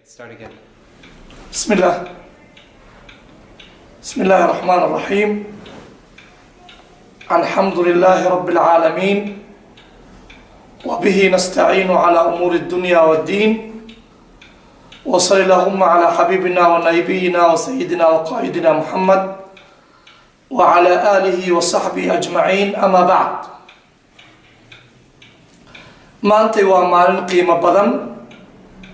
Start again. بسم الله، بسم الله الرحمن الرحيم. الحمد لله رب العالمين، وبه نستعين على أمور الدنيا والدين، وصل اللهم على حبيبنا ونبينا وسيدنا وقائدنا محمد وعلى آله وصحبه أجمعين، أما بعد. Maantay waa maalin qiimo badan.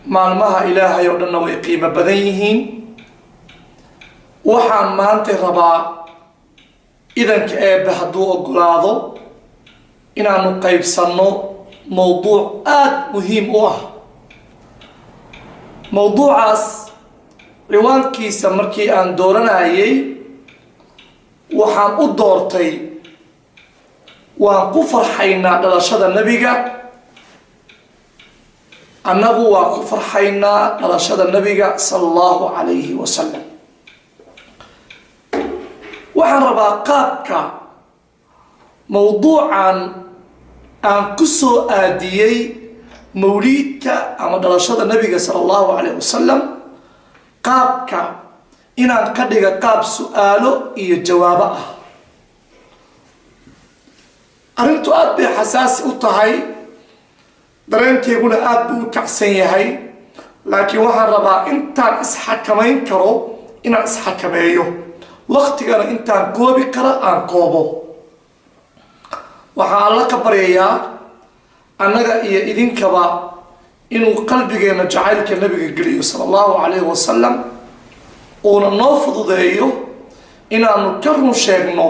Maalmaha Ilaahay oo dhanna way qiimo badan yihiin. Waxaan maantay rabaa, idanka Eebbe hadduu ogolaado, inaanu qaybsanno mowduuc aada muhiim u ah. Mowduucaas ciwaankiisa markii aan dooranayay, waxaan u doortay "Waan ku farxaynaa dhalashada Nebiga". Annagu waa ku farxaynaa dhalashada Nebiga sala Allahu calayhi wasalam. Waxaan rabaa qaabka mowduucan aan ku soo aadiyey mawliidka ama dhalashada Nebiga sala Allahu calayh wasalam, qaabka inaan ka dhiga qaab su-aalo iyo jawaabo ah. Arrintu aada bay xasaasi u tahay, dareenkeyguna aada buu u kacsan yahay, laakiin waxaan rabaa intaan isxakamayn karo inaan isxakameeyo, waktigana intaan koobi karo aan koobo. Waxaan Alla ka baryayaa annaga iyo idinkaba inuu qalbigeena jacaylka Nabiga geliyo sala Allahu calayhi wasalam, uuna noo fududeeyo inaanu ka run sheegno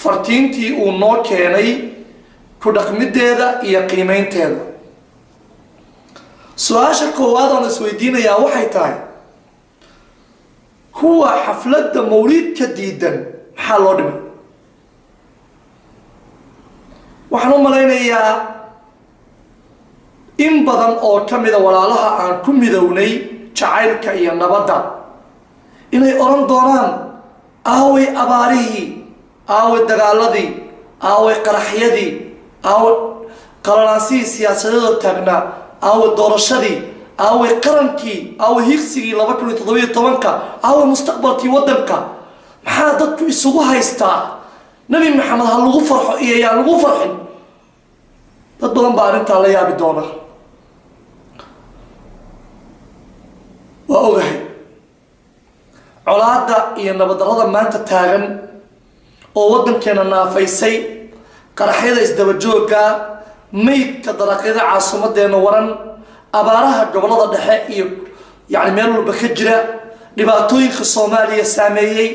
fartiintii uu noo keenay, ku dhaqmideeda iyo qiimeynteeda. Su-aasha koowaad oon isweydiinayaa waxay tahay: kuwa xafladda mawliidka diidan maxaa loo dhimay? Waxaan u malaynayaa in badan oo ka mida walaalaha aan ku midownay jacaylka iyo nabadda inay odhan doonaan: aaway abaarihii, aaway dagaaladii, aaway qaraxyadii, aaway qalalaasihii siyaasadeedoo taagnaa, aaway doorashadii, aaway qarankii, aaway higsigii 2017-ka, aaway mustaqbalkii waddanka? Maxaa dadku isugu haystaa Nebi Maxamed ha lagu farxo iyo yaan lagu farxin? Dad badan baa arrintaa la yaabi doona. Waa ogahay colaadda iyo nabaddarrada maanta taagan oo waddankeena naafaysay, qaraxyada isdaba joogga, meydka daraqyada caasimadeenna waran, abaaraha gobollada dhexe iyo yacni meel walba ka jira, dhibaatooyinka Soomaaliya saameeyey,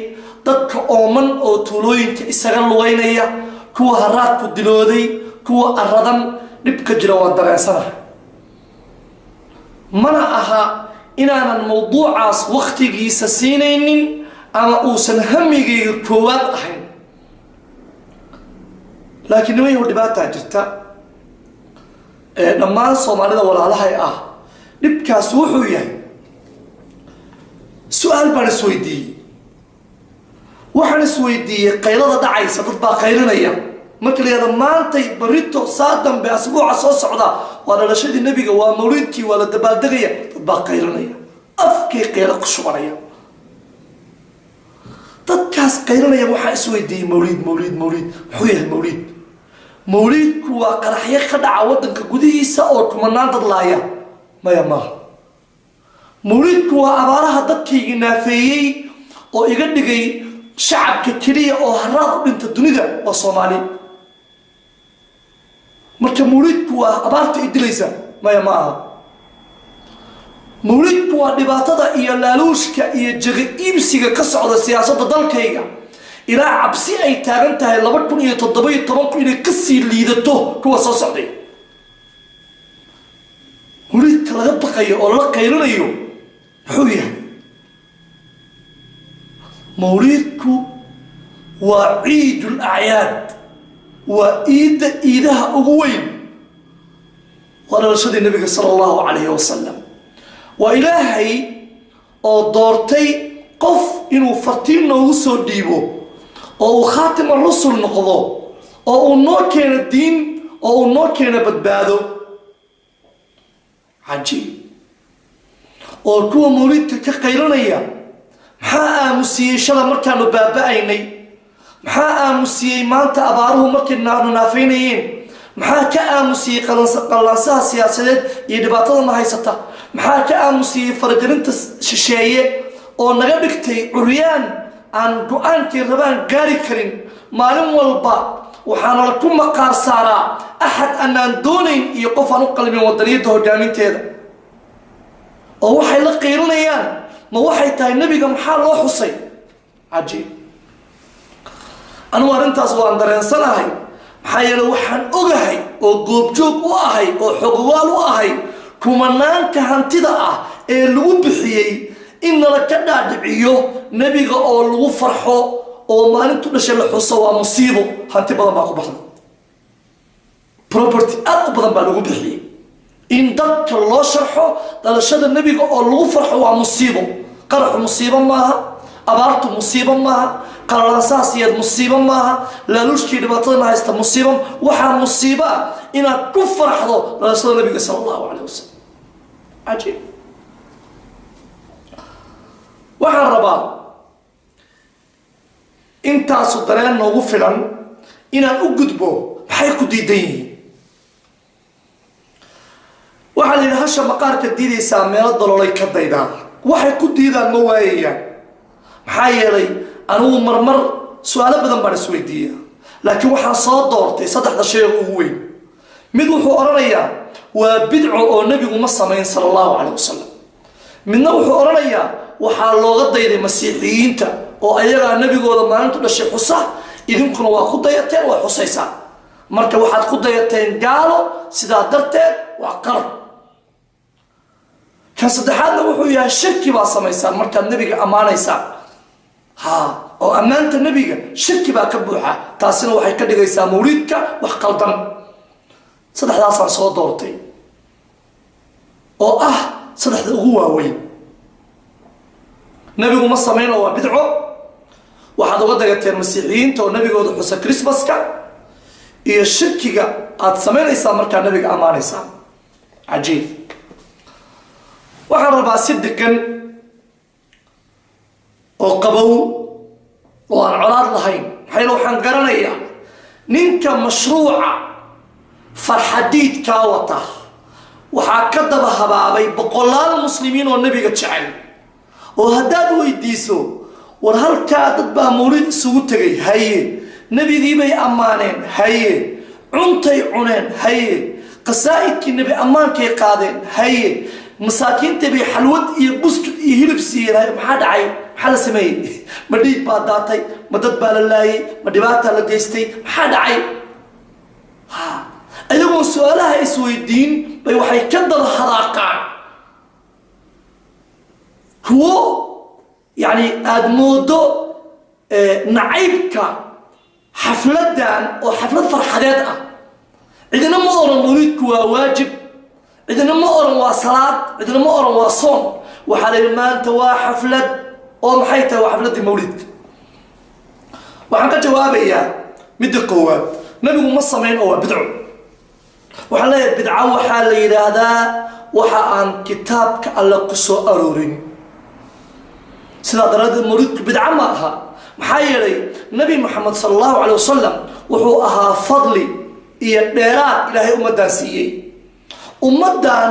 dadka ooman oo tuulooyinka isaga lugeynaya, kuwa haraadku dilooday, kuwa aradan, dhibka jira waan dareensanahay. Mana aha inaanan mawduucaas waktigiisa siinaynin ama uusan hamigayga koowaad ahayn, laakiin nimanyahu, dhibaataa jirta. Dhammaan Soomaalida walaalahay ah, dhibkaas wuxuu yahay, su-aal baan isweydiiyey. Waxaan isweydiiyey qaylada dhacaysa. Dad baa qaylinaya marka la yihahdo maantay, barito, saa dambe, asbuuca soo socda waa dhalashadii Nebiga, waa mawliidkii, waa la dabaaldegaya. Dad baa qaylinaya, afkay qaylo ku shubanaya. Dadkaas qaylinaya waxaa isweydiiyey: mawliid, mawliid, mawliid, muxuu yahay mawliid? Mawliidku waa qaraxyo ka dhaca waddanka gudihiisa oo kumanaan dad laaya? Maya, maaha. Mawliidku waa abaaraha dadkaygii naafeeyey oo iga dhigay shacabka keliya oo haraad u dhinta dunida waa Soomaali. Marka mawliidku waa abaarta i dilaysa? Maya, ma aha. Mawliidku waa dhibaatada iyo laaluushka iyo jaga iibsiga ka socda siyaasadda dalkayga, ilaa cabsi ay taagan tahay 2017-ku inay kasii liidato kuwa soo socday. Mawliidka laga baqayo oo lala qaylinayo muxuu yahay? Mawliidku waa ciidul acyaad, waa iidda iidaha ugu weyn, waa dhalashadii Nabiga sala Allahu calayhi wasalam, waa Ilaahay oo doortay qof inuu fartiin noogu soo dhiibo oo uu khaatima rusul noqdo oo uu noo keeno diin oo uu noo keeno badbaado. Cajiib. Oo kuwa mawlidka ka qaylanaya, maxaa aamusiyey shala markaanu baaba-aynay? Maxaa aamusiyey maanta abaaruhu markay naanu naafaynayeen? Maxaa ka aamusiyey qalaasaha siyaasadeed iyo dhibaatadana haysata? Maxaa ka aamusiyey faragelinta shisheeye oo naga dhigtay curyaan aan go-aankii rabaan gaari karin? Maalin walba waxaana la ku maqaar saaraa axad anaan doonayn iyo qof aan u qalmin wadaniyadda hogaaminteeda. Oo waxay la qiilinayaan ma waxay tahay nebiga maxaa loo xusay? Cajiib. Anugu arrintaas waan dareensanahay, maxaa yeele waxaan ogahay oo goobjoog u ahay oo xogowaal u ahay kumanaanka hantida ah ee lagu bixiyey in nala ka dhaadhiciyo nebiga oo lagu farxo oo maalintu dhashay la xuso waa musiibo. Hanti badan baa ku baxda, property aad u badan baa lagu bixiyey in dadka loo sharxo dhalashada nebiga oo lagu farxo waa musiibo. Qaraxu musiibo maaha, abaartu musiibo maaha, qalalaasaha musiibo maaha, laaluushkii dhibaatadana haysta musiibo. Waxaa musiibo ah inaad ku farxdo dhalashada nabiga sala allahu calayh wasalam. Cajiib. Waxaan rabaa intaasu dareen noogu filan inaan u gudbo maxay ku diidan yihiin. Waxaa la yidhi, hasha maqaarka diidaysaa meelo daloolay ka daydaa. Waxay ku diidaan ma waayayaan, maxaa yeelay anigu marmar su-aalo badan baan isweydiiya, laakiin waxaan soo doortay saddexda shay oo ugu weyn. Mid wuxuu odhanayaa waa bidco oo nebigu ma samayn sala allahu calayh wasalam. Midna wuxuu odhanayaa waxaa looga dayday masiixiyiinta oo ayagaa nebigooda maalintu dhashay xusa, idinkuna waa ku dayateen, waa xusaysaan, marka waxaad ku dayateen gaalo, sidaa darteed waa qalad. Kan saddexaadna wuxuu yahay shirki baa samaysaan markaad nebiga ammaanaysaan, ha oo ammaanta nebiga shirki baa ka buuxa. Taasina waxay ka dhigaysaa mawliidka wax qaldan. Saddexdaasaan soo doortay oo ah saddexda ugu waaweyn. Nebigu ma samayn oo waa bidco, waxaad uga dagateen masiixiyiinta oo nebigooda xusa Christmaska, iyo shirkiga aada samaynaysaa markaa nebiga ammaanaysaan. Cajiib. Waxaan rabaa si degan oo qabow oo aan colaad lahayn, maxaa yeele waxaan garanayaa ninka mashruuca farxadiidkaa wata waxaa ka daba habaabay boqolaal muslimiin oo nebiga jecel, oo haddaad weydiiso, war halkaa dad baa mawlid isugu tegay, haye, nebigii bay ammaaneen, haye, cuntay cuneen, haye, qasaa'idkii nebi ammaankay qaadeen, haye, masaakiintii bay xalwad iyo buskud iyo hilib siiyeen, haye, maxaa dhacay? Maxaa la sameeyey? Ma dhiig baa daatay? Ma dad baa la laayay? Ma dhibaataa la geystay? Maxaa dhacay? Ha, ayagoon su-aalaha isweydiin bay waxay ka daba hadaaqaan kuwo yacni aada moodo nacaybka xafladdan oo xaflad farxadeed ah. Cidina ma oran mawliidku waa waajib, cidina ma oran waa salaad, cidina ma oran waa soon. Waxaa la yidhi maanta waa xaflad, oo maxay tahay? Waa xafladdii mawliidka. Waxaan ka jawaabayaa midda koowaad, nabigu ma samayn oo waa bidco. Waxaan leeyahay, bidco waxaa la yidhaahdaa waxa aan kitaabka alle ku soo aroorin. Sidaa daraaddeed mawliidku bidco ma aha, maxaa yeelay Nabi Moxamed sala allahu calay wasalam wuxuu ahaa fadli iyo dheeraad Ilaahay ummaddan siiyey. Ummaddan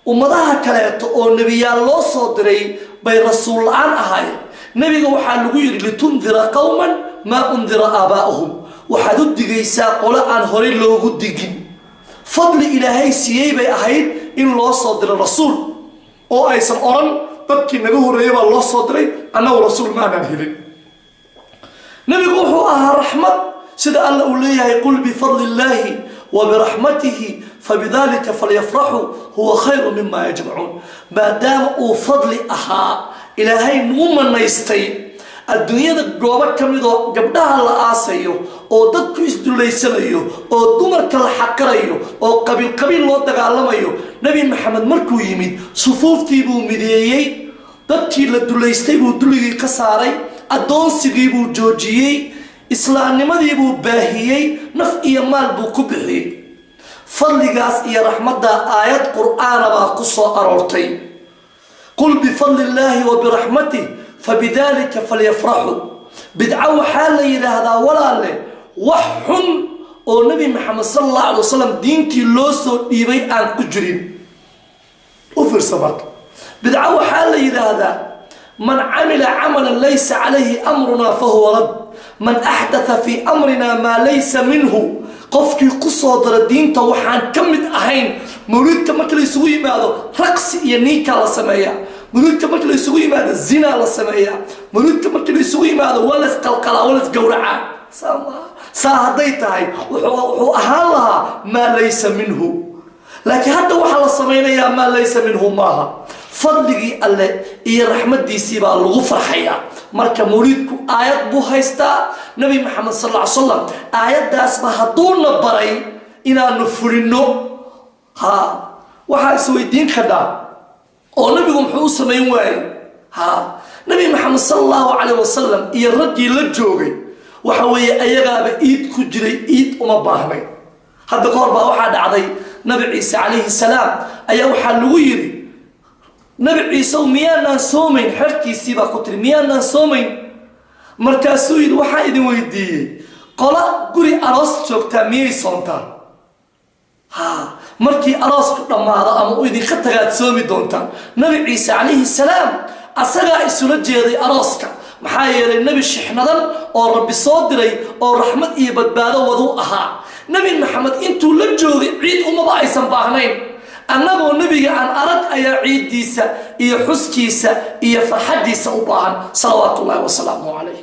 ummadaha kaleeto oo nebiyaal loo soo diray bay rasuul la-aan ahaayeen. Nebiga waxaa lagu yidhi, litundira qowman maa undira aabaa'uhum, waxaad u digaysaa qolo aan horey loogu digin. Fadli Ilaahay siiyey bay ahayd in loo soo diro rasuul oo aysan odhan dadkii naga horreeyay baa loo soo diray, annagu rasuul ma aanaan helin. Nebigu wuxuu ahaa raxmad, sida Alla uu leeyahay, qul bifadli illaahi wa biraxmatihi fabidalika falyafraxuu huwa khayru mima yajmacuun. Maadaama uu fadli ahaa Ilaahay nagu manaystay, adduunyada goobo ka mid oo gabdhaha la aasayo oo dadku isdullaysanayo oo dumarka la xaqirayo oo qabiil qabiil loo dagaalamayo, Nebi Maxamed markuu yimid sufuuftii buu mideeyey, dadkii la dullaystay buu dulligii ka saaray, addoonsigii buu joojiyey, islaamnimadii buu baahiyey, naf iyo maal buu ku bixiyey. Fadligaas iyo raxmadda aayad qur-aana baa ku soo aroortay. Qul bifadli illaahi wa biraxmatih fabidalika falyafraxuu. Bidco waxaa la yidhaahdaa, walaale, wax xun oo Nebi Maxamed sala allahu alay wasalam diintii loo soo dhiibay aan ku jirin. U fiirsa marka, bidco waxaa la yidhaahdaa: man camila camalan laysa calayhi amrunaa fahuwa rad, man axdatha fii amrina maa laysa minhu. Qofkii ku soo dara diinta waxaan ka mid ahayn. Mawlidka marka la isugu yimaado, raqsi iyo niikaa la sameeyaa. Mawlidka marka la isugu yimaado, zinaa la sameeyaa. Mawlidka marka la isugu yimaado, waa la isqalqalaa, waa la isgowracaa. Saa maaha. Saa hadday tahay, wuxuu ahaan lahaa maa laysa minhu, laakiin hadda waxaa la samaynayaa maa laysa minhu maaha. Fadligii Alle iyo raxmadiisii baa lagu farxayaa. Marka mawliidku aayad buu haystaa. Nabi Maxamed sal ly slam aayaddaasba hadduuna baray inaanu fulinno. Ha, waxaa isweydiin kadhaa oo nabigu muxuu u samayn waayey? Ha, Nabi Maxamed sala allahu calayh wasalam iyo raggii la joogay, waxa weeye, ayagaaba iid ku jiray, iid uma baahnay. Hadda ka hor baa waxaa dhacday, Nabi Ciise calayhi salaam ayaa waxaa lagu yidhi: "Nabi Ciisew, miyaanaan soomayn?" Xerkiisii baa ku tiri: "Miyaanaan soomayn?" Markaasuu yidhi: "Waxaan idin weydiiyey, qola guri aroos joogtaa miyay soontaa? Ha, markii aroosku dhammaado ama uu idinka tagaad soomi doontaan." Nabi Ciise calayhi salaam asagaa isula jeeday arooska, maxaa yeelay nebi shixnadan oo Rabbi soo diray oo raxmad iyo badbaado waduu ahaa. Nebi Maxamed intuu la joogay ciid umaba aysan baahnayn. Annagoo nebiga aan arag ayaa ciiddiisa iyo xuskiisa iyo farxaddiisa u baahan, salawaatu ullahi wasalaamuhu calayh.